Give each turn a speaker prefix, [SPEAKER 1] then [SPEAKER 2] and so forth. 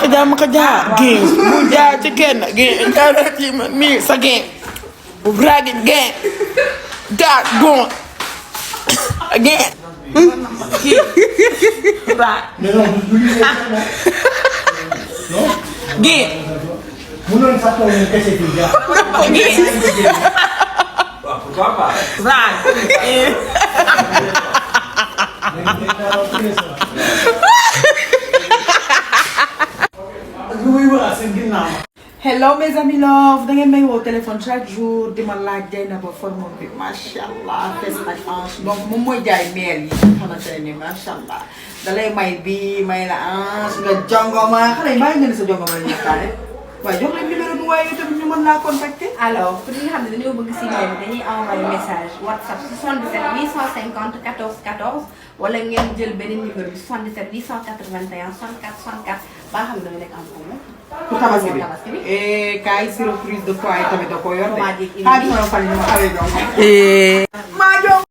[SPEAKER 1] Makhoudia gain bu jaar ci kenn gain jaara ci man mi sa gain bu bragging gain da gon gain gain
[SPEAKER 2] Munul satu yang kasih tiga. Pourquoi pas?
[SPEAKER 1] Hello mes amis love, da ngeen may woo téléphone chaque jour di ma laaj Dieynaba forme bi machallah fes ak hanche donc moom mooy jaay mère yi xamante ne machallah da lay may bi may la hanche nga jongoma xale yi bàyyi nga ne sa jongoma la ñaataale waaye jox leen numéro bi waaye tamit ñu mën laa contacter.
[SPEAKER 3] Alors pour ñi nga xam ne dañoo bëgg si ñoom dañuy envoyer message WhatsApp 77 850 14 14 wala ngeen jël beneen numéro bi 77 881 64 64 ba nga xam ne dañu nekk en commun.
[SPEAKER 1] pour tabaski bi et kaay surprise de quoi tamit da ko yor de. maa jëm